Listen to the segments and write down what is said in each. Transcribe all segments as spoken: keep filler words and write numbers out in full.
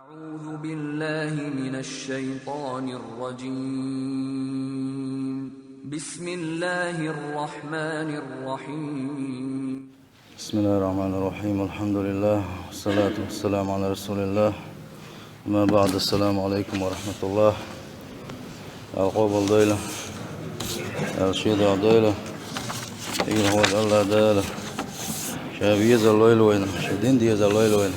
أعوذ بالله من الشيطان الرجيم. بسم الله الرحمن الرحيم. بسم الله الرحمن الرحيم. الحمد لله، والصلاة والسلام على رسول الله. أما بعد، السلام عليكم ورحمة الله. Ал къобал дойла, ал шеда дойла, игла хьожа Алла Дала, ша веза лойла вайна, ша дин деза лойла вайна.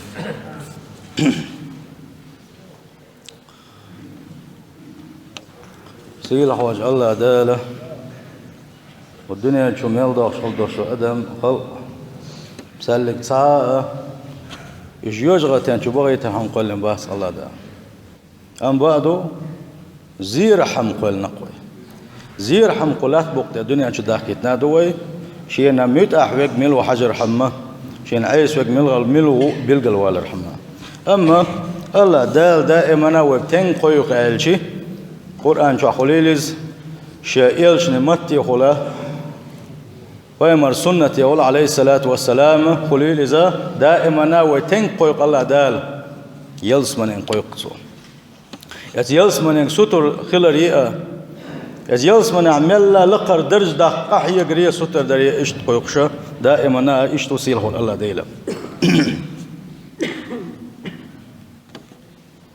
Сийлахь волчу Алла Дала, кху дуьнен чу мел дохуш хила долуш адам, халкъ, цаьллиг цхьа а, и жоьжахатен чу бахийтар хьама кхоьллина бац Алла Дала. Амма баа ду, зерахь хьама кхоьллина вай. Зерахь хьама кху лаьтта букъа тӀе дуьнен чу дахкийтина ду вай, шена муьтӀахь верг мила ву хьажар хьама, шена Ӏеса верг мила, мила ву билгал валар хьама. Амма Алла Дала даимана вай тенга кхойкху аьлчи, Къуръан чохь хуьлийла иза, шен элчане матте хуьла, пайхамар суннате хуьла, алейхиссалату вассалам, хуьлийла иза, даимана вай тенга кхойкху Алла Дала, ялсаманенга кхойкху Цо. Эцу ялсаманенга сутур хиларе а, эцу ялсаманехь мелла лакхара дарж даккха къахьегаре а, сутар даре а иштта кхойкхуша, даимана иштта ву сийлахь волу Алла Дела.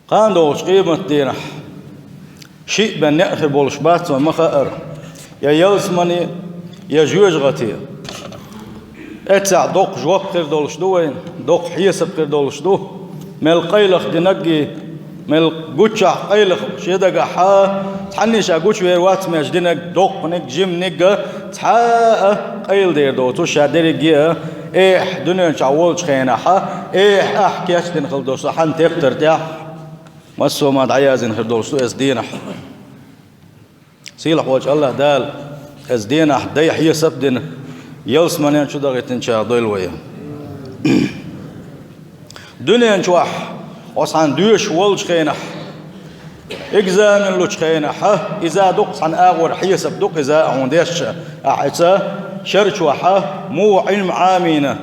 Кхана догӀучу къематдийнахь шиъ бен некъ хир болуш бац вай ма хаара, я ялсамане, я жоьжахате. Эццахь доккха жоп хир долуш ду вайна, доккха хьесап хир долуш ду. Мел къайлаха динарг а, мел гуччахь къайлаха шен дагахь а, цхьанне ша гучувер вац меш динарг, доккханиг, жиманиг а, цхьа а къайладер доцуш ша дерриге а, эхь дуьнен чохь волчу хенахь а, эхь ахь кечдина хила долуш ду хьан тептар тӀехь, массо а ма дӀаяздина хир долуш ду эцу дийнахь. Сийлахь волчу Алла Дала эцу дийнахь дай хьесап а дина, ялсаманен чу дахийтинчех дойла вай. Дуьнен чохь хьо цхьаьна доьшуш волчу хенахь, экзамен лучу хенахь, иза дукха цхьаьна агӀор хьесап дукха иза а хьуна дешча, ахь эца шар чохь муха Ӏилма Ӏамийна,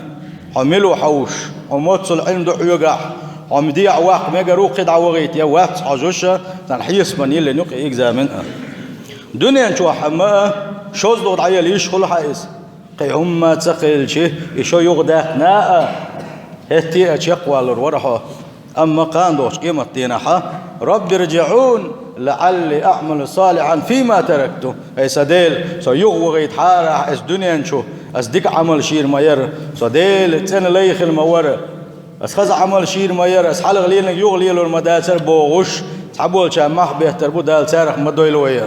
хьо мила ву хьовсуш, хьо моццул Ӏилма ду хьоьгахь, хьо дехьа ваккха мегар ву кхин дӀа вахийта я вац хьожуш, цхьаьна хьесапан йиллина ю кхин экзамен а. Дуьнен чохь хьама а шозлагӀа дӀаяла йиш хуьлу хьан иза. Кхин хӀумма а ца хилчи, и шо юхадаьккхина а, хӀетте а чекхвалур вара хьо. Амма кхана догӀучу къематдийнахь: «Рабби рджиӀун, лаӀалли аӀмалу салихьан фима таракту». Ай сан Дела, со юхавахийтахьара ахь эцу дуьнен чу, ас дика Ӏамал шийр ма яра, со Дела цӀена лай хила ма вара, ас хаза Ӏамал шийр ма яра, ас хьалха леланиг юха лелор ма дацара бохуш, цхьаболчарна мах беттар бу Дала царах ма дойла вай.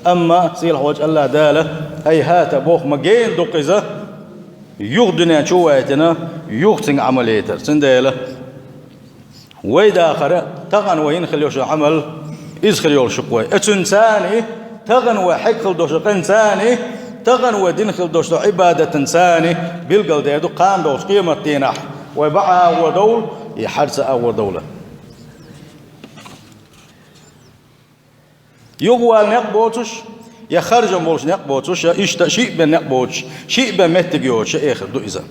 Амма сийлахь волчу Алла Дала: «Ай хӀата», боху, ма гена ду-кх иза, юха дуьнен чу а вайтина, юха цуьнга Ӏамал яйтар. Цундела вай дахара, тахана вай йина хила йолуш йолу Ӏамал, иза хир йолуш ю-кх вай. Эцуьнца царний, тахана вай хьегна хила долуш йолу къинца царний, тахана вай дина хила долуш долу Ӏибадатан царний билгалдер ду кхана догӀучу къематдийнахь, вай бакъ агӀор довла, я харц агӀор довла. Юхавала некъ боцуш, я харжам болуш некъ боцуш, я иштта шиъ бен некъ боцуш, шиъ бен меттиг йоцуш, я эхар ду иза.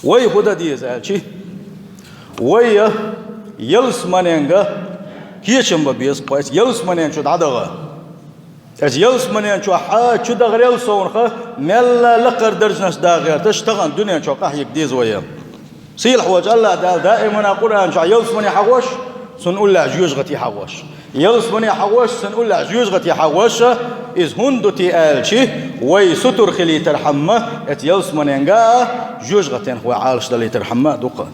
Вай хӀун дан деза аьлчи, вай ялсаманенга кечам бан беза, кхойца ялсаманен чу дӀадагӀа. Эцу ялсаманен чохь а чу дахарел совнаха, мелла лакхара даржанаш да гӀерташ, тахана дуьнен чохь къахьега деза вай. Сийлахь волчу Алла Дала даимана Къуръан чохь ялсамане хьахош, цунна уллехь жоьжахате хьахош. Ялсамане хьахош, цунна уллехь жоьжахате хьахош, иза хӀунда ду те аьлчи, вай сутур хилийтар хьамма, эцу ялсаманенга а, жоьжахатенах вай Ӏалаш далийтар хьамма а ду-кх.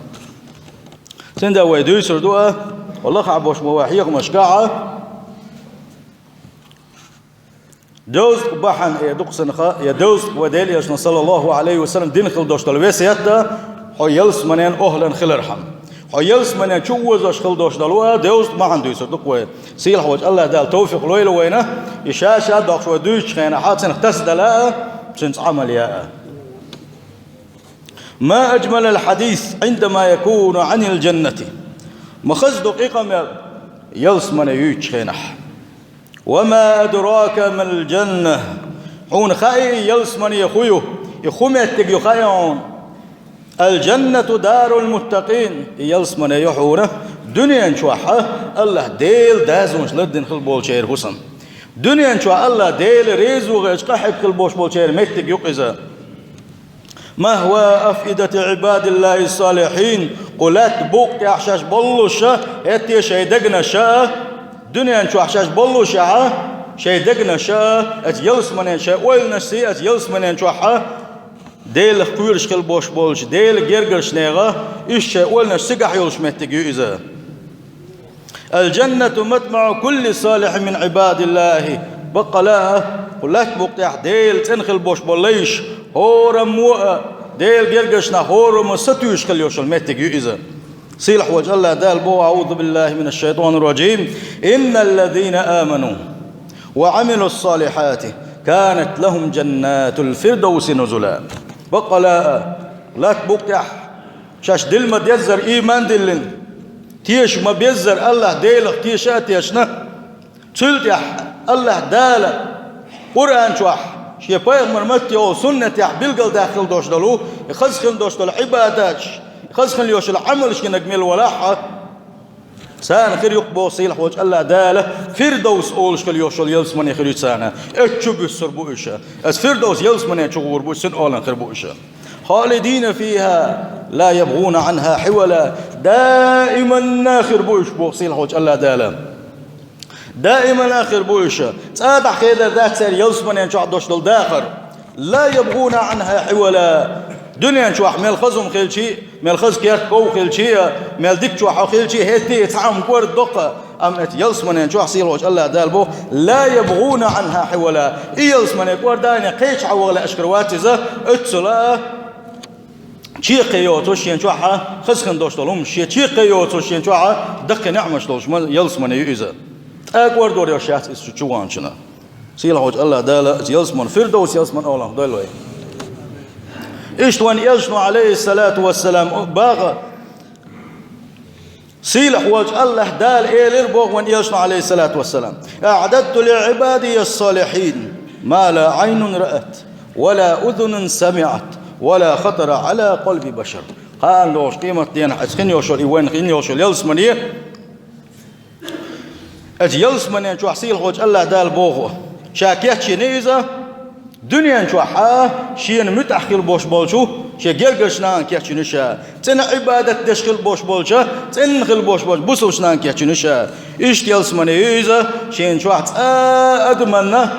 Цундела вай дуьйцур ду а, лахахь болуш ма вай хьехамашкахь а, Девзткъа бахьана, э, дукха санна ха, я девзткъа вай Делан Элчано, саллаллаху алейхи ва саллям, дина хила долуш долу весет а, хьо ялсаманен охӀлан хилар хьама. Хьо ялсаманен чу озош хила долуш долу а, девзткъа бахьана дуьйцур ду-кх вай. Сийлахь волчу Алла Дала товфикъ лойла вайна, и ша-ша доккхуш вай дуьйцучу хенахь, хьан цунах тасадала а, цуьнца Ӏамал я а. Ма аджмалал хьадис Ӏиндама якуну Ӏанил джаннати. Ма хаза ду къамел ялсамане юьйцучу хенахь. Ва ма адрака мал джанна. Хьуна хаьий ялсамане хӀун ю? И хӀун меттиг ю хаьий хьуна? الجنة دار المتقين. И ялсмане ю хьуна дуьнен чохь а АллахӀ Делан дозанаш лардина хила болчеран хӀусам. Дуьнен чохь АллахӀ Делан резо хилча къахьега хила болуш болчеран меттиг ю иза. مأوى أفئدة عباد الله الصالحين. Кху лаьтта букъа тӀехь шаьш боллуш а, хӀетте шайн дегнаш а, дуьнен чохь шаьш боллушехь а, шайн дегнаш а, оцу ялсманен шайн ойланашций, оцу ялсманен чохь а, Делах кхоьруш хила болуш болчу Делан гергарчу нехан, уьш шайн ойланаш цигахь йолуш меттиг ю иза. الجنة مطمع كل صالح من عباد الله. Баккъала а, кху лаьтта букъа тӀехь Делан цӀена хила болуш болу лайш, хӀораммо а, Делан гергарчу нах хӀораммо сатуьйсуш хила йолуш йолу меттиг ю иза. Сийлахь волчу АллахӀ Дала боху: أعوذ بالله من الشيطان الرجيم. إن الذين آمنوا وعملوا الصالحات كانت لهم جنات الفردوس نزلا. Баккъала а, лаьтта букъа тӀехь шаьш дилла ма-деззара ийман а диллина, теша ма-беззара АллахӀ Делах теша а тешна, цул тӀаьхьа АллахӀ Дала Къуръан чохь, шен пайхамар маттехула суннатехь билгалдаккха хила долуш долу, и хаза хила долуш долу Ӏибадаташ, и хаза хила йолуш йолу Ӏамалш йинарг мила валахь а, царна хир ю-кх боху сийлахь волчу АллахӀ Дала, Фирдовс олуш хила йолуш йолу ялсамане хир ю царна. Оцу чу буьссур бу уьш. Оцу Фирдовс ялсаманен чу гӀур бу уьш, цуьнан олаллин хир бу уьш. خالدين فيها لا يبغون عنها حولا. Даиманна хир бу уьш боху сийлахь волчу АллахӀ Дала. Даиманна хир бу уьш. ЦӀа дахьа хедар дац церан ялсаманен чохь долуш долу дахар. لا يبغون عنها حولا. Дуьнен чохь мел хаза хӀума хилчий, мел хаза керт ков хилчий а, мел дика чохь хьо хилчий а, хӀетте а цхьа хӀума кӀордадо-кх, амма оцу ялсаманен чохь сийлахь волчу АллахӀ Дала боху: لا يبغون عنها حولا. И ялсамане кӀордане кхечахьа ваха лаьаш хир вац иза, оццула а чекхъе йоцуш шен чохь а хаза хин долуш долу хӀумнаш, шен чекхъе йоцуш шен чохь а даккхий неӀматаш долуш ма-, ялсамане ю иза. ТӀаккха кӀордор йолуш яц иза чу чуваханчунна. Сийлахь волчу АллахӀ Дала оцу ялсаман, Фирдовс ялсаман олаллин дойла вай. Иштта вайн элчано, Ӏалайхиссалату вассалам, боху, сийлахь волчу АллахӀ Дала элира боху вайн элчано, Ӏалайхиссалату вассалам: أعددت لعبادي الصالحين ما لا عين رأت ولا أذن سمعت ولا خطر على قلب بشر. Кхана догӀуш къематденахь оцу хин йолуш йолу, и вайн хин йолуш йолу ялсамане, оцу ялсаманен чохь сийлахь волчу АллахӀ Дала боху, ша кечйина иза, дуьнен чохь а шена муьтӀахь хила болуш болчу шен гергарчу нахана кечйина ша, цӀена Ӏибадат деш хила болуш болчу, цӀена хила болуш болчу бусалбачу нахана кечйина ша. Иштта ялсамане ю иза, шена чохь цкъа а адаманна,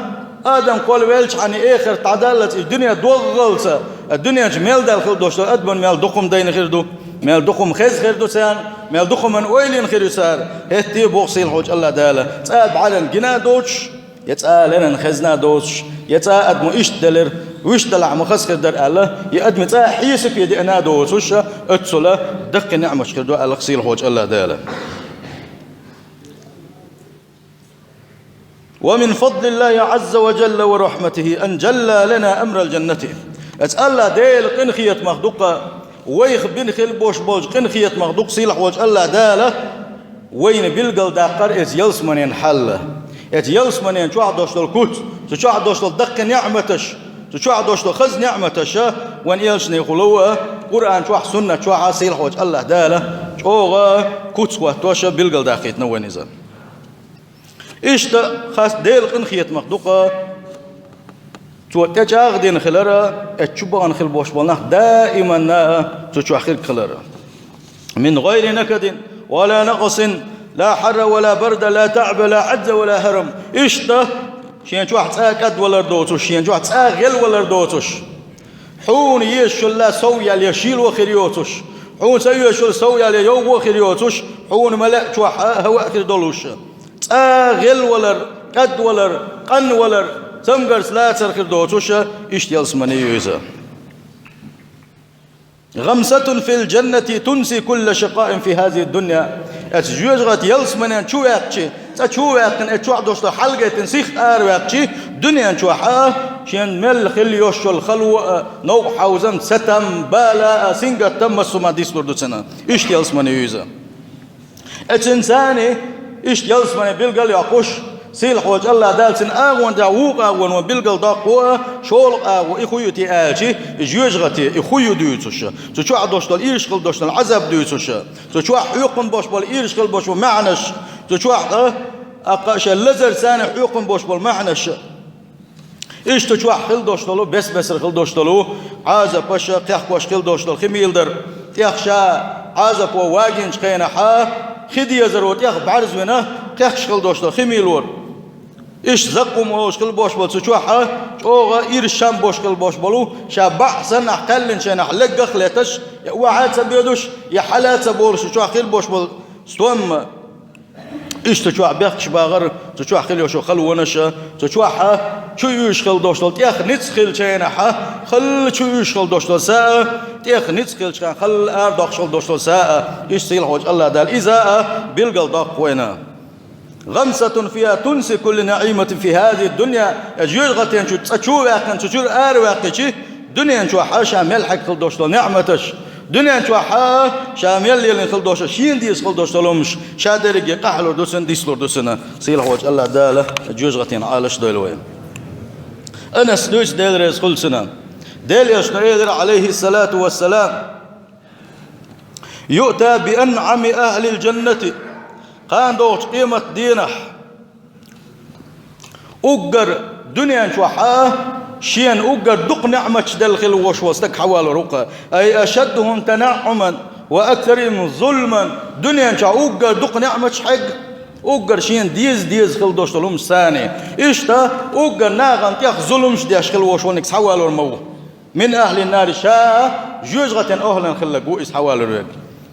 адам кхолла велчхьана эхарт дӀадаллалц, и дуьне доггӀалца, а дуьнен чу мел даьлла хила долуш долу адаман мел дукха хӀума дайна хир ду, мел дукха хӀума хезна хир ду царна, мел дукха хӀуманна ойла йина хир ю цара. ХӀетте а боху сийлахь волчу АллахӀ Дала, цкъа а бӀаьрана гина а доцуш, я цкъа а леррина хезна а доцуш, я цкъа а адамо иштта делира, вуьшта делахь ма хаза хир дара аьлла, я адаме цкъа а хьесапе деана а доцуш, оццула даккхий неӀматаш хир ду аьлла сийлахь волчу АллахӀ Дала. ومن فضل الله عز وجل ورحمته أن جلى لنا أمر الجنة. Оцу АллахӀ Делан къинхетамах ду-кх, вайх бина хила болуш болчу къинхетамах ду-кх сийлахь волчу АллахӀ Дала вайна билгалдаккхар оцу ялсаманен хьал. Оцу ялсаманен чохь долуш долу куц, цу чохь долуш долу даккхий неӀматаш, цу чохь долуш долу хаза неӀматаш, вайн элчанехула а, Къуръан чохь, суннат чохь а сийлахь волчу АллахӀ Дала чӀогӀа куц хӀоттош билгалдаккхийтина вайна иза. Иштта хас Делан къинхетамах ду-кх, цо тӀечӀагӀдина хилар, оцу чу бахана хила болуш болу нах даиманна а цу чохь хирг хилар. من غير نكد ولا نقص لا حر ولا برد لا تعب لا عجز ولا هرم. Иштта шен чохь цкъа а кӀадвалар доцуш, шен чохь цкъа а гӀелвалар доцуш. Хьуна езаш йолу ла сов яьлла я шийла хир йоцуш, хьуна ца оьшуш йолу сов яьлла я йовхо хир йоцуш, хьуна ма лаьа чохь а хӀаваъ хир долуш. Цкъа а гӀелвалар, кӀадвалар, къанвалар, цамгарца лацар хир доцуш, иштта ялсамане ю иза. غمسة في الجنة تنسي كل شقاء في هذه الدنيا. Оцу жоьжахатин ялсаманен чу ваьккхича, цкъа чу ваьккхина, оцу чохь долуш долу хьал гайтина сиха араваьккхича, дуьнен чохь а шен мел хила йолуш йолу хало а, новкъа хьовзам, сатам, бала а, сингаттам массо а ма дислур ду цунна. Иштта ялсамане ю иза. Оцу царна иштта ялсамане билгал а йоккхуш, Сийлахьволчу АллахӀ Дала цуьнан агӀон тӀехь вукху агӀон ван билгалдоккху а, шолгӀа агӀо и хӀун ю те аьлчи, и жоьжахати, и хӀун ю дуьйцуш, цу чохь долуш долу ирш хила долуш долу Ӏазаб дуьйцуш, цу чохь хьоькхун болуш болу ирш хила болуш болу маьӀнаш, цу чохь а, аккха а шайн лазар царна хьоькхун болуш болу маьӀнаш. Иштта чохь хила долуш долу, бес-бесара хила долуш долу, Ӏазапаш кхехкош хила долуш долу хи мила дара. ТӀех ша Ӏазапо вагийначу хенахьа, хи дезаро тӀех бӀаьрзвина, кхехкаш хила долуш долу хи мила вара. Иштта заккъум олуш хила болуш болу цу чохьа, чӀогӀа ирс шам болуш хила болуш болу, ша баӀ санна ахь кхаьллинчу хенахь леггах а леташ, я охьа а ца боьдуш, я хьала а ца болуш цу чохь хила болуш болу стомма. Иштта чохь бехкаш багӀар, цу чохь хила йолуш халонаш, цу чохь а чу уьйш хила долуш долу, тӀех ницкъ хилчу хенахьа, халла чу уьйш хила долуш долу са а, тӀех ницкъ хилчу хенахь, халла арадоккхуш хила долуш долу са а, иштта сийлахьволчу АллахӀ Дала иза а билгалдоккху вайна. غمسة فيها تنسي كل نعيمة في هذه الدنيا. Жоьжахатин чу цкъа чу а ваьккхина, цу чуьра ара ваьккхичи, дуьнен чохь а ша мел хьегна хила долуш долу неӀматаш, дуьнен чохь а ша мел лелийна хила долуш, шена деза хила долуш долу хӀумаш, ша дерриге къахьлур ду цунна, дислур ду цунна. Сийлахьволчу АллахӀ Дала жоьжахатин Ӏалаш дойла вай. Анас дуьйцу, Дела реза хуьлда цунна. Делан Элчано элира, Ӏалайхиссалату вассалам: يؤتى بأنعم أهل الجنة. Кхана догӀучу къематан дийнахь уггар дуьнен чохь а шена уггар дукха неӀматаш делла хила волуш волу стаг хьавалор ву-кха. أي أشدهم تنعما وأكثرهم ظلما. Дуьнен чохь уггар дукха неӀматаш хьегна, уггар шена деза-деза хила долуш долу хӀумаш царна. Иштта уггар нахана тӀех зуламаш деш хила волуш волниг схьавалор ма ву. من أهل النار, ша жоьжахатин охӀлан хилларг ву иза хьавалор верг.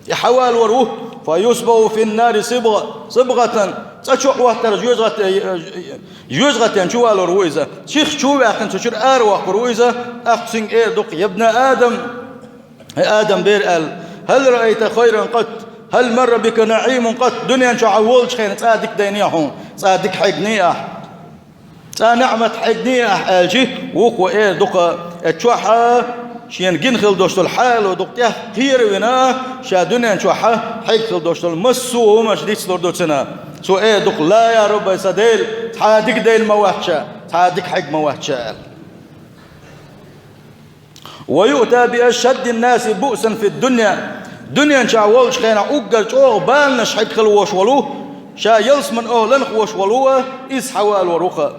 И хьавалор ву, فيصبغ في النار صبغة, صبغة, цкъа чу а хӀоттар жоьжахат-, жоьжахатин чу валор ву иза. Чиха чу а ваьккхина, цу чуьра ара воккхур ву иза, тӀаккха цуьнга эр ду-кха: يا ابن آدم, хӀай Адам бер, аьлла, هل رأيت خيرا قط؟ هل مر بك نعيم قط؟ Дуьнен чохь хьо волчу хенахь цкъа дика дайнай хьуна, цкъа дика хьегнай ахь? Цкъа неӀмат хьегнай ахь аьлчи, вукхо эр ду-кха: «Э, чохь а шена гина хила долуш долу хьало ду-кха, тӀех кхера а вина, ша дуьнен чохь а хьегна хила долуш долу массо а хӀуманаш дицлур ду цунна». Цо эр ду-кха: «لا يا رب, ай сан Дела, цхьа а дика дайна ма вац ша, цхьа а дика хьегна ма вац ша», – аьлла. «ويؤتى بأشد الناس بؤسا في الدنيا». Дуьнен чохь волчу хенахь уггар чӀогӀа баланаш хьегна хила волуш волу, ша ялсаман охӀланах волуш волу а, иза схьавалор ву-кха.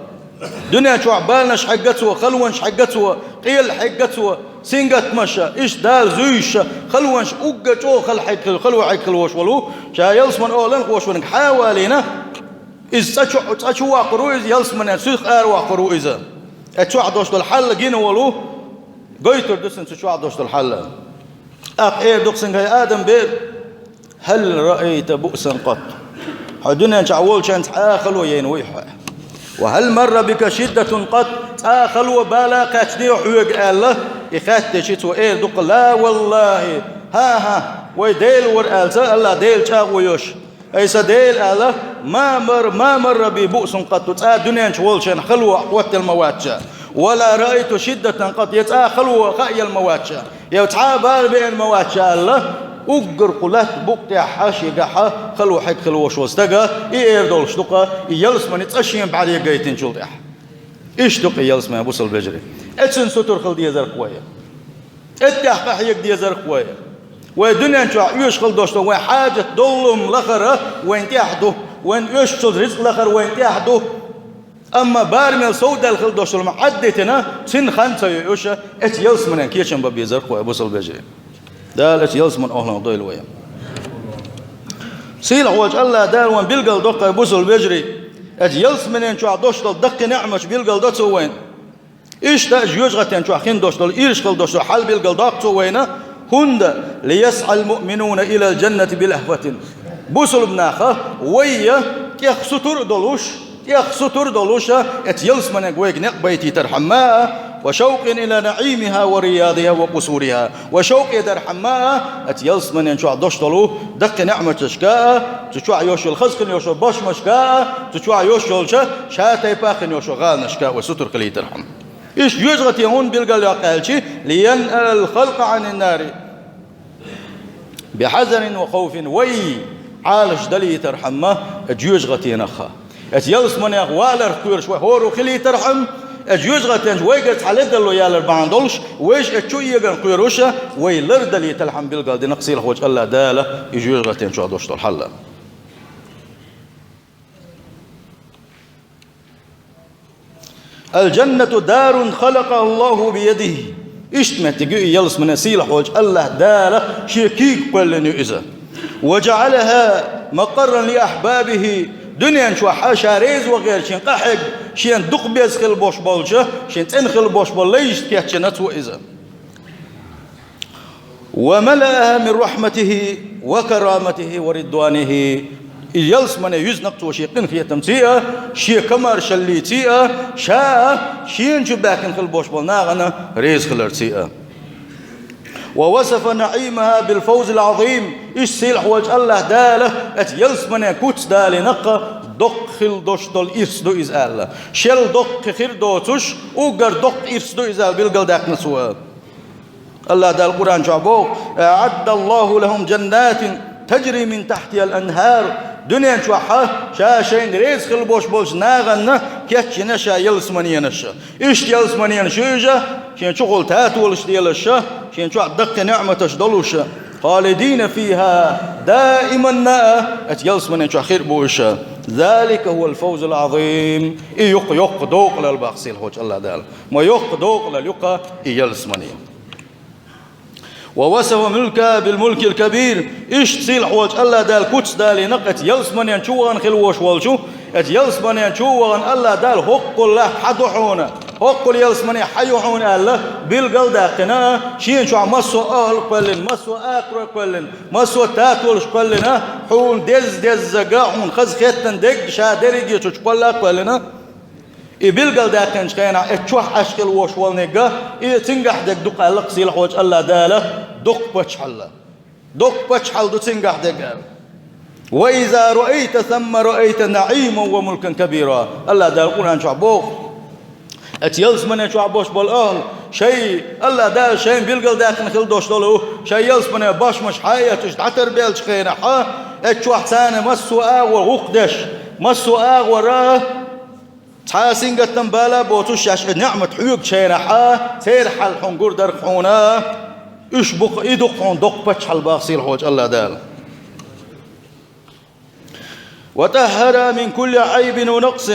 Дуьнен чохь баланаш хьегна цо, халонаш хьегна цо, къела хьегна цо, сингаттамаш а, иштта Дала зуьйш а, халонаш уггар чӀогӀа хала хьегна хила, хало хьегна хила волуш волу, ша ялсаман охӀланах волуш волниг хьа а валийна, иза цкъа чу, цкъа чу воккхур ву иза, ялсамане сиха ара воккхур ву иза. Э, чохь долуш долу хьал гина волу, гойтур ду цунна цу чохь долуш долу хьал. ТӀаккха эр ду-кха цуьнга: «ХӀай Адам бер, هل رأيت بؤسا قط؟ Хьо дуьнен чохь волчохь цхьа а хало яйна вуй хьо? وهل مر بك شدة قط? Цхьа а хало, бала кхаьчнай хьоьга?» – аьлла, и хаьттичи, цо эр ду-кха: «لا والله, хӀан-хӀа, вай Дела вара», – аьлла, АллахӀ Дела чӀагӀо йош. «Ай сан Дела, – аьлла, – ما مر, ما مر بي بؤس قط, цкъа дуьнен чу волчохь хало хӀоттаелла ма вац ша, ولا رأيت شدة قط, я цкъа хало хааелла ма вац ша, я цхьа а бала беана ма вац ша», – аьлла, уггар кху латта букъа тӀехь а, шегахь а хало хьегна хила волуш волу стага и эр долуш ду-кха, и ялсамане цкъа шен бӀаьре гайтинчул тӀаьхьа. Иштта ду-кха и ялсамане, бусалба вежарий. Эцунна сутара хила дезар-кха вай. ТӀеттехь къахьега дезар-кха вай. Вай дуьнен чохь оьшуш хила долуш долу вайн хьаджат доллум лахара вайна тӀехь ду, вайна оьшучул рицкъ лахара вайна тӀехь ду. Амма барамел совдаьлла хила долуш долу ма Ӏаддитина, цуьнан хан ца йоуьш, эцу ялсаманен кечам бан безар-кха вай, бусалба вежарий. Дала эцу ялсаман охӀланах дойла вай. Сийлахь волчу АллахӀ Дала вайна билгал до-кха, бусалба вежарий, эцу ялсаманен чохь долуш долу даккхий неӀматаш билгал до Цо вайна. Иштта жоьжахатен чохь хин долуш долу, ирш хила долуш долу хьал билгал до-кха Цо вайна, хӀунда: «ليسعى المؤمنون إلى الجنة بلهفة». Бусалба наха вай а тӀех сутур а долуш, тӀех сутур а долуш а, эцу ялсаманега вайга некъ байтийтархьама а, «وشوق إلى نعيمها ورياضها وقصورها». Вай шовкъе дархьама а, эцу ялсаманен чохь долуш долу даккхий неӀматашка а, цу чохь йолуш йолу хаза хин йолуш йолу бошмашка а, цу чохь йолуш йолчу ша тайпа хин йолуш йолу гӀаланашка а вай сутур хилийтархьама. Иштта жоьжахате хӀунда билгал йоккху аьлчи: «لينأى الخلق عن النار بحذر وخوف». Вай Ӏалаш далийтархьама жоьжахатенах а. Эцу ялсаманех валарх кхоьруш вай хӀора хилийтархьама, эцу жоьжахатен чу вайгара цхьа ледарло ялар бахьана долуш, вайша эцу чу эган кхоьруша, вай лардалийталхьама билгал дина-кх сийлахьволчу АллахӀ Дала и жоьжахатен чохь долуш долу хьал. الجنة دار خلقها الله بيده. Иштта меттиг ю и ялсамане сийлахьволчу АллахӀ Дала шен куьйга кхоьллина ю иза. وجعلها مقرا لأحبابه. Дуьнен чохь ша реза вахарчийн къахьегна, шена дукха беза хила бош болчу, шена цӀена хила бош болу лайшна кечйина цо иза. وملأها من رحمته وكرامته ورضوانه. И ялсамане юьзна-кх цо шен къинхетамций а, шен комаьршаллиций а, ша а, шена чу баьхкина хила бош болу нахана реза хиларций а. ووصف نعيمها بالفوز العظيم. Иштта сийлахьволчу АллахӀ Дала эцу ялсаманен куц далийна-кх доккха хила дош долу ирс ду иза аьлла. Шел доккха хир доцуш, уггар доккха ирс ду иза аьлла билгалдаьккхина цо. АллахӀ Дала Къуръан чохь боху: أعد الله لهم جنات تجري من تحتها الأنهار. Дуьнен чохь ша шайна реза хила бош болчу нахана кечйина ша ялсаманенаш. Иштта ялсаманенаш ю иза, шен чухула татолаш делаш, шен чохь даккхий неӀматаш долуш. خالدين فيها, даиманна а эцу ялсаманен чохь хир бу уьш. ذلك هو الفوز العظيم. И ю-кх йоккха докъалалла боху сийлахьволчу АллахӀ Дала. Ма йоккха докъалалла ю-кх и ялсамане. ووصف ملكها بالملك الكبير. Иштта сийлахьволчу АллахӀ Дала куц далийна-кх эцу ялсаманен чу вахана хила вош волчу, эцу ялсаманен чу вахана АллахӀ Дала хӀоккхул латта хьан ду хьуна, хӀоккхул ялсамане хьан ю хьуна аьлла, билгалдаьккхина, шена чохь массо а ахӀал кхоьллина, массо а акхарой кхоьллина, массо а татолаш кхоьллина, хьуна деза-деззага, хьуна хаза хеттан дерг ша дерриге чу кхолла а кхоьллина. И билгалдаьккхинчу хенахь, эцу чохь Ӏаш хила вош волниг а, и цуьнгахь дерг ду-кх аьлла-кх сийлахьволчу АллахӀ Дала, доккха паччахьалла. Доккха паччахьалла ду цуьнгахь дерг аьлла. وإذا رأيت ثم رأيت نعيما وملكا كبيرا. АллахӀ Дала Къуръан чохь боху: эцу ялсамане чохь бош болу ахӀал, шайн, АллахӀ Дала шайна билгалдаьккхина хила дош долу, шайн ялсамане бошмаш хьаэцча, уьш дӀатарбеллачу хенахь, эцу чохь царна массо а агӀор гӀуллакх деш, массо а агӀора цхьа а сингаттам бала а боцуш, шаьш и неӀмат хьоьгучу хенахь, церан хьал хьуна гур дара-кх хьуна, уьш бу-кх, и ду-кх хьуна доккха паччахьалла боху сийлахьволчу АллахӀ Дала. وطهرها من كل عيب ونقص.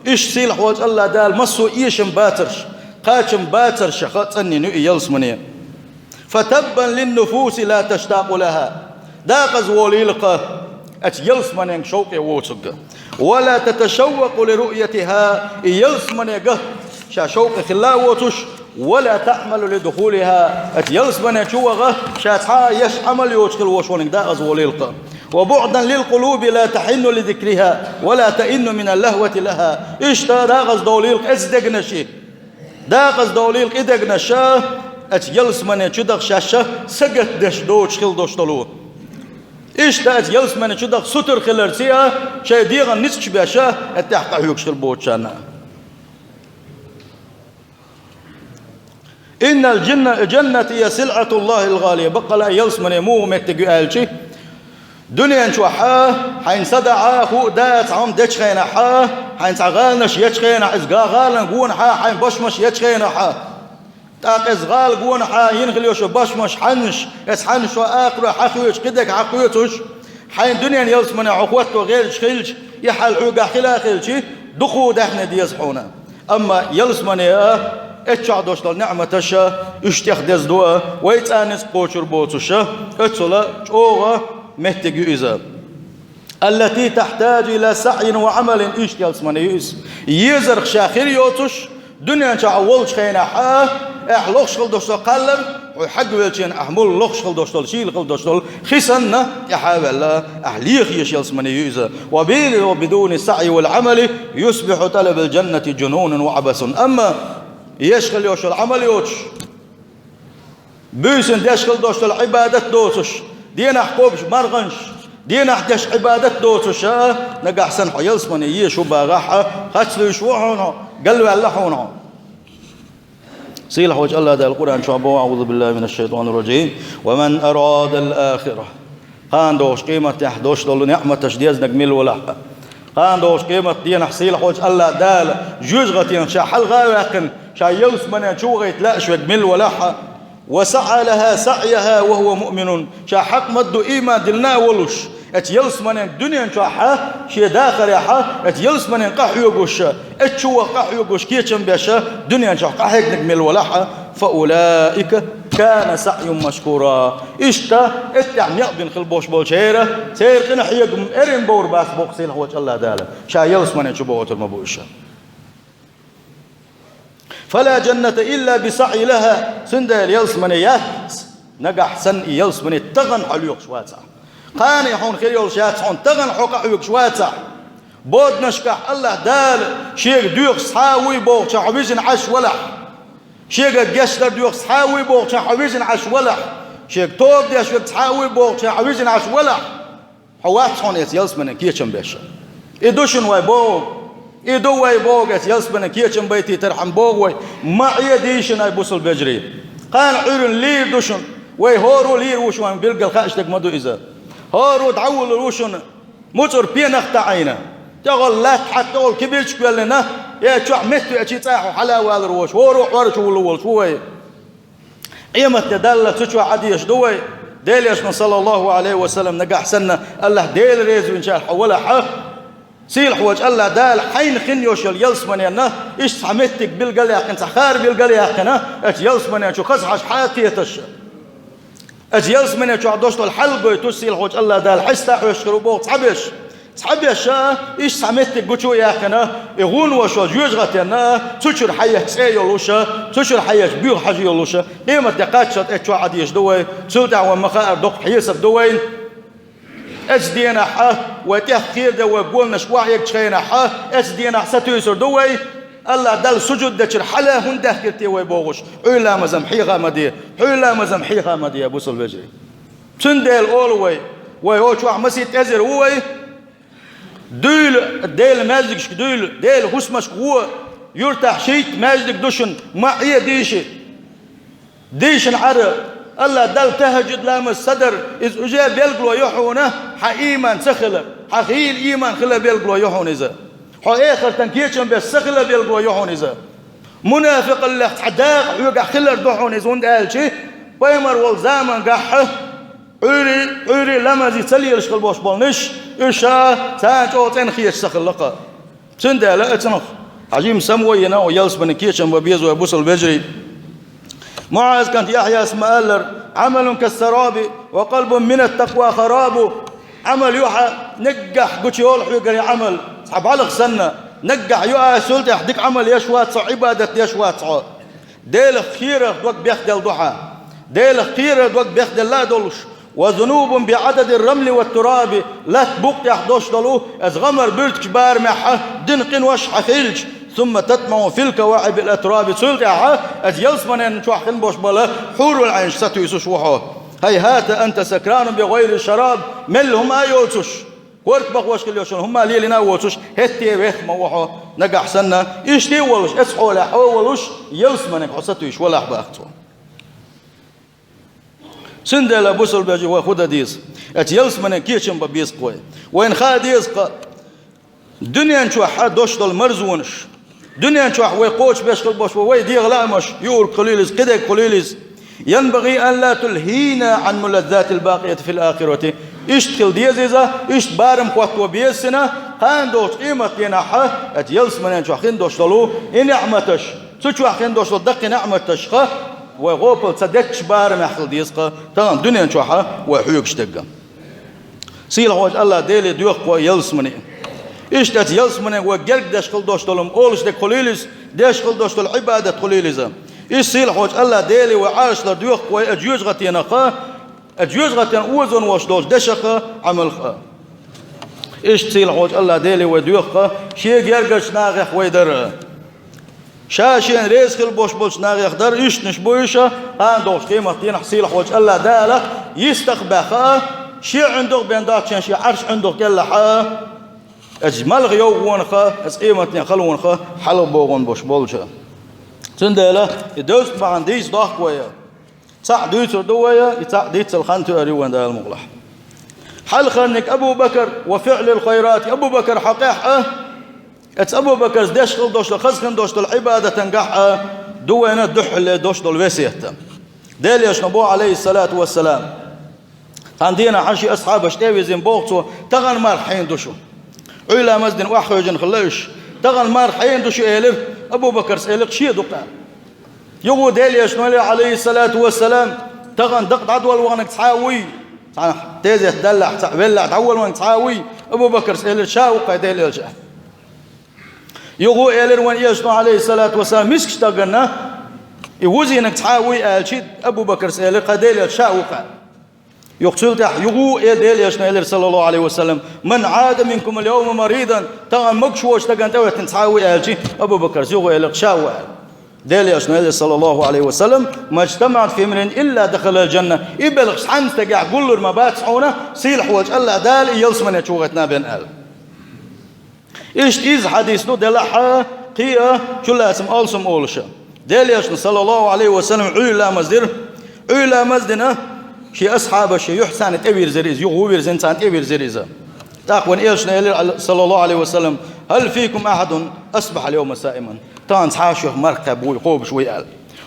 Иштта сийлахьволчу АллахӀ Дала массо а эшам бацарш, кхачам бацаршах а цӀанйина ю и ялсамане. فطبا للنفوس لا تشتاق لها. Декъаза волийла-кх эцу ялсаманенга шовкъе воцург. ولا تتشوق لرؤيتها. И ялсаманега ша шовкъе хилла а воцуш, ولا تعمل لدخولها. Эцу ялсамане чу ваха ша цхьа а еш Ӏамал йоцуш хила вош волниг декъаза волийла-кх. وبعدا للقلوب لا تحن لذكرها ولا تئن من اللهوة لها. Иштта декъаза довлийла-кх эцу дегнаш. Декъаза довлийла-кх и дегнаш, эцу ялсамане чу даха шаьш сагатдеш доцуш хила дош долу. Иштта эцу ялсамане чу даха сутара хиларций а, шайн дегӀан ницкъаш беш а, эттехь къахьоьгуш хила боцучарна. إن الجنة هي سلعة الله الغالية. Баккъала а ялсамане муха меттиг ю аьлчи, дуьнен чохь хьайна садаӀа, хӀуъа, даа цхьа хӀума дечу хенахь, хьайна цхьа гӀаланаш ечу хенахь, иза га гӀалан гонахь, хьайна бошмаш ечу хенахь, тӀаккха иза гӀала гонахь, йина хила йолуш йолу бошмаш, хьаннаш, эцу хьаннашо акхарой хьан хоьцуш, кхидерг хьан кхоьцуш, хьайна дуьненан ялсамане хьо хӀотто гӀерташ хилча, и хьал хьоьгахь хила а хилчи, дукха даьхни деза хьуна. Амма ялсамане а, эцу чохь долуш долу неӀматаш а, уьш тӀех деза ду а, вай цӀа ницкъ кхочур боцуш а, оццула чӀогӀа меттиг ю иза. التي تحتاج إلى سعي وعمل. Иштта ялсамане ю иза. Езарх ша хир йоцуш, дуьнен чохь волчу хенахь а, ахь лохуш хила долуш долу кхаллар, хьо хьагвелчийн ахь мула лохуш хила долуш долу, шийла хила долуш долу хи санна, тӀаьхьа а ваьлла, ахь леха езаш ялсамане ю иза. وبال-, وبدون السعي والعمل يصبح طلب الجنة جنونا وعبثا. Амма еш хила йолуш йолу Ӏамал йоцуш, буьйсанна деш хила долуш долу Ӏибадат доцуш, денахь кхобуш марханаш, денахь деш Ӏибадат доцуш а, нагахь санна хьо ялсамане езаш ву бахахь а, хацлуьйш ву хьуна хьо, галваьлла хьуна хьо. Сийлахьволчу АллахӀ Дала Къуръан чохь боху: أعوذ بالله من الشيطان الرجيم. ومن أراد الآخرة. Кхана догӀуш къематехь долуш долу неӀматаш дезнарг мила валахь а, Кхана долчу къематан денахь сийлахьчу АллахӀ Дала жоьжахатенах ша хьалха а ваьккхина, ша ялсамане чу вахийта лаьаш верг мила валахь а, وسعى لها سعيها وهو مؤمن, ша хьакъ ма-дду ийман диллина а волуш, оцу ялсаманен дуьнен чохь а шен дахарехь а, оцу ялсаманен къахьоьгуш а, оцу чу ваха къахьоьгуш кечам беш а, дуьнен чохь къахьегнарг мила валахь а, فأولئك كان سعيهم مشكورا. Иштта, эттехь некъ бина хила болуш болчеран, церан къинхьегам эрна бовр бац боху сийлахьчу АллахӀ Дала. Ша ялсамане чу бохуьйтур ма бу уьш. فلا جنة إلا بسعي لها. Цундела ялсамане яц, нагахь санна и ялсамане тахана хьо лоьхуш вацахь. Кхана и хьуна хир йолуш яц хьуна, тахана хьо къахьоьгуш вацахь. Боданашкахь АллахӀ Дала шега доьхуш цхьа а вуй бохучохь хьо вижина Ӏаш валахь. Шега гечдар доьхуш цхьа а вуй бохучохь хьо вижина Ӏаш валахь. Шега тоба деш верг цхьа а вуй бохучохь хьо вижина Ӏаш валахь. Хьо вац хьуна эца ялсаманен кечам беш. И ду шуна вай боху. И ду вай боху, эца ялсаманен кечам байтийтархьама боху вай. Ма Ӏе дийшина, ай бусалба вежарий. Кхана Ӏуьйранна лийр ду шуна. Вай хӀора лийр ву шуна, вайн билггал хууш дерг ма ду иза. ХӀора дӀавуллур ву шуна. МуцӀург пенах таӀийна. ТӀехула латта хьатта, тӀехула кибирчик веллина, я чохь меттавеачий цӀахь хьо хьала а валур воцуш, хӀора Ӏор чу вуллур волуш ву вай. Къематде даллалц цу чохь Ӏа дезаш ду вай. Делан Элчано, саллаллаху Ӏалайхи ва саллам, нагахь санна АллахӀ Дела реза винчарах хьо валахь а, сийлахьчу АллахӀ Дала хьайна хин йолуш йолу ялсаманенна, иштта цхьа меттиг билгалъяьккхина, цхьа хара билгалъяьккхина, оцу ялсаманен чу хазахьаш хьа а кхеташ. Оцу ялсамане чохь долуш долу хьал гойтуш сийлахьчу АллахӀ Дала хьеста а хьоьжуш хир ву боху цхьаберш. Цхьаберш а, иштта цхьа меттиг гучу а яьккхина, и гӀун волуш йолу жоьжахатенна, цу чуьра хьаечу цӀе йолуш а, цу чуьра хьаечу буьйха хьажа йолуш а, къематде кхаччалц эцу чохь Ӏа дезаш ду вай, цул тӀаьхьа вайн ма-хаара доккха хьесап ду вайн. Эцу денахь а, вай тӀех кхера де, вай гонашка охьаэгчу хенахь а, эцу денахь сатуьйсур ду вай, АллахӀ Далла сужуд дечуьра хьала хӀунда даьхкира те вай бохуш, хьуьйла ламазам хьеха ма де, хьуьйла ламазам хьеха ма де, бусалба вежарий. Цундела олу вай, вай хӀокху чохь масийтта эзар ву вай, дуьйла Делан маьждигашка дуьйла, Делан хӀусамашка гӀо, юьртахь шийтта маьждиг ду шуна, ма Ӏе дийши. Дийшина Ӏара, АллахӀ Далла тахӀажжуд ламаз ца дар, иза уже билгало ю хьуна, хьан ийман ца хилар, хьан хийла ийман хилар билгало ю хьуна иза. Хьо эхартан кечам беш ца хилар билгало ю хьуна иза. Мунафикъаллех цхьа дакъа хьоьгахь хилар ду хьуна иза, хӀунда аьлча пайхамар волу замангахь Ӏуьйрий, Ӏуьйрий ламазе ца лелаш хила болуш болниш, уьш а царна чӀогӀа цӀена хеташ ца хилла-кх. Цундела оцунах хьажийна самавайина, ялсаманин кечам бан беза вай, бусалба вежарий. МуӀаз кӀант Яхьъяс ма-аллара: «Ӏамалун кассараби ва къалбун минат такъва харабу». Ӏамал ю хьан, наггахь гучуйолу хьоьгара и Ӏамал, цхьа бӀалгӀа санна, наггахь ю аса, цул тӀаьхьа дика Ӏамал еш вац хьо, Ӏибадат деш вац хьо. Делах кхерарх дог бехделла ду хьан. Делах кхерарх дог бехделла а долуш, «ва зунубун би Ӏададир рамли ва тураби», латта букъа тӀехь долуш долу, иза гӀамар буьртигаш барамехь дина къинош хьан хилча, «сумма татмаӀу фил каваӀибил атраби», цул тӀаьхьа иза ялсаманен чохь хин болуш болу хьурул Ӏайнаш сатуьйсуш ву хьо. «ХӀайхӀата анта сакранун би гӀайри шараб», мелла хӀума а йоцуш, корта бахош хила йолуш, хӀума лелийна а воцуш, хӀетте вех ма ву хьо нагахь санна. Иштта а волуш, эцу хьолехь хьо а волуш, ялсаманега хьо сатуьйсуш валахь боху цо. Цундела, бусалба вежарий, вай хӀун дан деза? Эцу ялсаманен кечам бан беза-кх вай. Вайна хаа деза-кх, дуьнен чохь а долуш долу марзонаш, дуьнен чохь вай кхочушбеш хила болуш бу, вай дегӀан лаамаш, юург хуьлийла иза, кхидерг хуьлийла иза. «ЯнбагӀи ан ла тулхӀина Ӏан мулаззатил бакъияти фил ахирати». Иштта хила деза иза, иштта барам хӀотто беза цуьнан, кхана долчу къематденахь а, эцу ялсаманен чохь хин долуш долу и неӀматаш, цу чохь хин долуш долу даккхий неӀматашха вай гӀопал ца детташ барамехь хила деза-кх, тахана дуьнен чохь а вай хьоьгуш дерг. Сийлахьчу АллахӀ Деле доьху-кх вай ялсамане. Иштта эцу ялсаманега вай герга деш хила долуш долу хӀума, олуш дерг хуьлийла иза, деш хила долуш долу Ӏибадат хуьлийла иза. Иштта сийлахьчу АллахӀ Деле вай Ӏалашдар доьху-кх вай оцу жоьжахатенах а, оцу жоьжахатен озо волуш долчу дешах а, Ӏамалх а. Иштта сийлахьчу АллахӀ Деле вай доьху-кх шен гергарчу нахех вай дар а. Ша шена реза хила болуш болчу нахех дар, уьшнаш бу уьш а, кхана долчу къематденахь сийлахьчу АллахӀ Дала йистах баьхна а, шен ӀиндагӀ бен доцчу шен Ӏарш ӀиндагӀ кӀелахь а, оцу малхе йовхонах а, оцу къематден халонах а хьалха богӀун болуш болчу. Цундела и девза бахьана дийца дохку вай. Цхьаъ дуьйцур ду вай, и цхьаъ диццал хан тоьар ю вайн, Дала мукъалахь. Хьалхарниг Абу Бакр ва фиълил хайрат, Абу Бакр хьокъехь а, эца Абу Бакрс деш хила долуш долу, хаза хин долуш долу Ӏибадатангахь а ду вайна дуьххьале долуш долу весет. Делан Элчано боху, алейхиссалату вассалам, цхьана дийнахь шен асхьабаш тӀе а вирзина боху цо: «Тахана марха хьенан ду шу?» Ӏуьйра ламаз дина охьахевшина хилла уьш. «Тахана марха хьенан ду шу?» — элира. Абу Бакрс элира: «Шен ду-кх», — аьлла. Юха Делан Элчано элира, алейхиссалату вассалам: «Тахана дакъа дӀадолла ваханарг цхьа а вуй? Цхьана тезет даллахь, цхьаъ веллахь дӀаволла ваханарг цхьа а вуй?» Абу Бакрс элира: «Ша ву-кх, хьайн Делан Элча». Юха элира вайн Элчано, алейхиссалату вассалам: «Мискачу стагана и вузийнарг цхьа а вуй?» — аьлча, Абу Бакрс элира: «Хьайн Делан Элча, ша ву-кх», — аьлла. Юха цул тӀаьхьа юха а Делан Элчано элира, саллаллаху алейхи ва саллам: «Ман Ӏада минкумул йовма маридан», тахана могуш воцу стагана тӀеветтина цхьа а вуй аьлча, Абу Бакрс юха элира: «Ша ву», — аьлла. Делан Элчано элира, саллаллаху алейхи ва саллам: «Ма жтамаӀат фи имриин илла дахалал джанна». И белхаш цхьаьнца стагехь гуллур ма бац хьуна, сийлахь волчу АллахӀ Дала и ялсамане чу гӀеттина бен аьлла. Иштта иза хьадис ду делахь а, кхин а, чулацам алсам олуша. Делан Элчано, саллаллаху алейхи ва саллам, Ӏуьйра ламаз дира. Ӏуьйра ламаз дина, шен асхьабаш шен юьхь царна тӀевирзира иза, юха ву вирзина царна тӀевирзира иза. ТӀаккха вайн Элчано элира, саллаллаху алейхи ва саллам: «Хьал фикум ахьадун асбахьал йовма саиман?» Тахана цхьа а шух марха кхаьбна вуй, кхобуш вуй аьлла.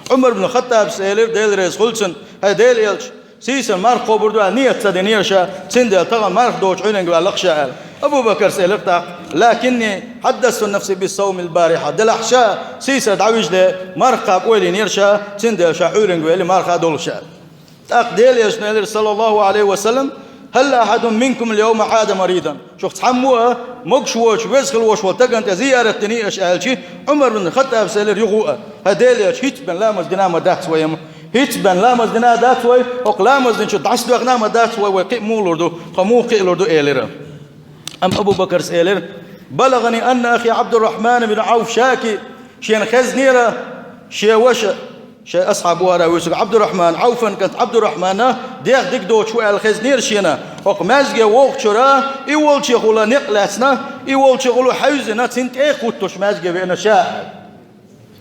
Ӏумар бин Хаттабс элира, Дела реза хуьлда цунна: «ХӀай Делан Элча, сийсара марха кхобур ду», — аьлла, ният ца динера ша, цундела тахана марха доцуш Ӏуьйранга ваьлла-кх ша аьлла. Абу Бакрс элира тӀаккха: «Лакинни хьаддасту нафси бис-савмил барихьа». Делахь ша сийсара дӀавижале марха кхаба ойла йинера ша, цундела ша Ӏуьйранга вели марха а долуш аьлла. ТӀаккха Делан Элчано элира, саллаллаху алейхи ва саллам: «Хьал ахьадун минкумул йовма Ӏада маридан?» Шух цхьаммо а могуш воцуш, веза хила вош волу стагана тӀе зиярат диний аша аьлча, Ӏумар бин Хаттабс элира юха а: «ХӀай Делан Элча, хӀинцца бен ламаз дина ма дац вай, амма хӀинцца бен ламаз дина дац вай, хӀокху ламаз динчу дӀасадоьхна ма дац вай, вай кхин а муха лур ду, тхо муха кхин а лур ду», — элира. Амма Абу Бакрс элира: «БалагӀани анна ахи Ӏабдуррахьман бин Ӏавф шаки», шена хезнера шен ваша, шайн асхьаб вара вуьйцург Ӏабдуррахьман, Ӏавфан кӀант Ӏабдуррахьмана дегӀ дика доцуш ву аьлла хезнера шена, хӀокху маьждиге вогӀучуьра и волчехула некъ лаьцна, и волчехула хьаьвзина, цуьнан тӀе а хӀуттуш маьждиге веана ша аьлла.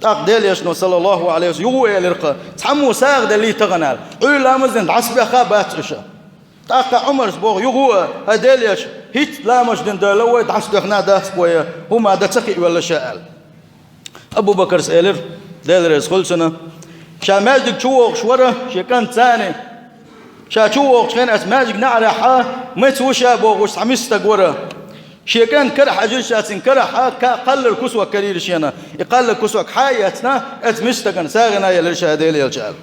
ТӀаккха Делан Элчано, саллаллаху алейхи ва саллам, юха а элира-кха: «Цхьаммо сагӀа деллий тахана?» — аьлла. Ӏуьйра ламаз дина дӀасабаьхна а бац уьш. ТӀаккха Ӏумарс боху юха а: «ХӀай Делан Элча, хӀинцца ламаз дина девлла вай, дӀасадоьхна а дац вай, хӀума дан ца кхиавелла ша», — аьлла. Абу Бакрс элира, Дела реза хуьлда цунна: «Ша маьждиг чу вогӀуш вара шен кӀант царна. Ша чу вогӀучу хенахь, аса маьждиг неӀарехьа, меца ву ша бохуш цхьа миска стаг вара. Шен кӀант карахь хьаьжира ша, цуьнан карахьа ка-, кхаллар кусок карийра шена. И кхаллар кусок хьа а эцна, эца миска стагана сагӀина а елира ша, Делан Элча», — аьлла.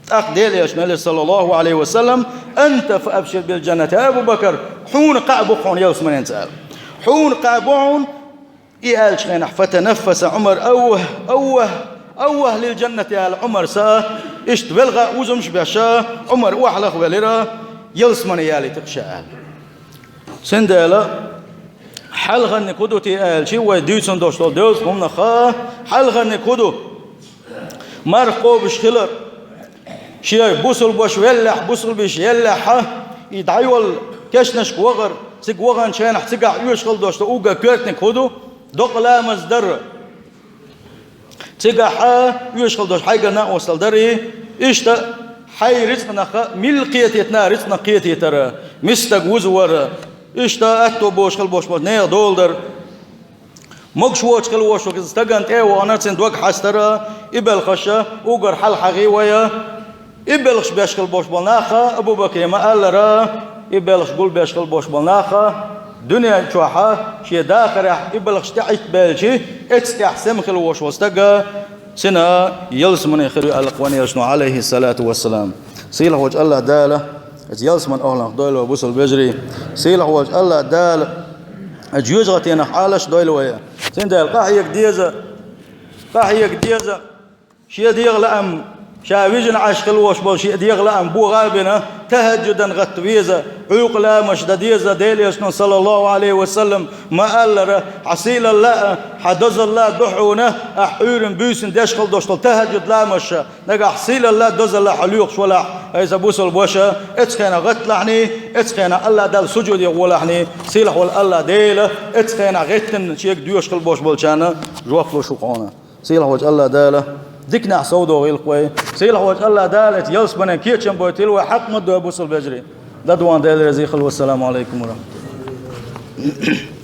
ТӀаккха Делан Элчано элира, саллаллаху алейхи ва саллам: «Анта фа абшир бил джаннати». «ХӀай Абу Бакр, хьуна кхаъ бу хьуна ялсаманенца», — аьлла. «Хьуна кхаъ бу хьуна». И аьллачу хенахь, фатанаффаса Ӏумар: «Аввах, аввах, аввах лил джаннати», — аьлла Ӏумарс а, иштта велха а, узамаш а беш, Ӏумар охьалахвелира, ялсамане ялийта-кх ша аьлла. Цундела хьалхарниг хӀун ду те аьлча, вай дуьйцун долуш долу девза хӀуманах хьалхарниг хӀун ду? Марха кхобуш хилар. Шен бусулбаш веллехь, бусулбаш еллехьа, и дӀайолу кешнашка вахар, цига ваханчу хенахь цигахь оьшуш хила долуш долу уггар коьртаниг хӀун ду? Докъа ламаз дар. Цигахь оьшуш хила долуш хьайгара накъосталла дарий, иштта хьайн рицкъанах милла кхетийтина рицкъанах кхетийтара, миска стаг вузавара, иштта атто бохуш хила болуш болу нехан дола дара. Могуш воцуш хила волуш волу стагана тӀе а вахана, цуьнан дог хьастара, и белхаша уггар хьалхьагӀий вай. И белхаш беш хила болуш болу наха Абу Бакре ма-аллара, и белхаш гулбеш хила болуш болу наха дуьнен чохьа шен дахарехь и белхаш тӀехӀиттабелчи, эццахь сема хила волуш волу стага цуьнан ялсамане хир ю аьлла-кх вайн Элчано, алейхиссалату вассалам. Сийлахь волчу АллахӀ Дала эца ялсаман охьаланах дойла вай, бусалба вежарий. Сийлахь волчу АллахӀ Дала эца жоьжахатенах Ӏалаш дойла вай. Цундела къахьега деза, къахьега деза, шен дегӀан лаам, ша вижина Ӏаш хила волуш болу шен дегӀан лаам богӀа а бина, тахӀаджудан гӀатта веза, Ӏуьйкъа ламаш дан деза, Делан Элчано, саллаллаху алейхи ва саллам, ма-аллара: «Хьан сийлалла а, хьан дозалла а ду хьуна, ахь Ӏуьйранна, буьйсанна деш хила долуш долу тахӀаджуд ламаш». Нагахь сийлалла а, дозалла а хьо лоьхуш валахь, хӀай сан бусалба ваша, эцу хенахь гӀатталахьний, эцу хенахь АллахӀ Далла сужуде гӀолахьний, сийлахь волу АллахӀ Дела эцу хенахь гӀеттина шега доьшуш хила болуш болчарна жоп луш ву хьуна. Сийлахь волчу АллахӀ Дала диканехь совдохийла-кх вай. Сийлахь волчу АллахӀ Дала эца ялсаманен кечам бойтийла вай, хьакъ ма дой, бусалба вежарий. Дадван, Даьла раьза хилва. Ассаламу Ӏалайкум ва рахьматуллахӀ.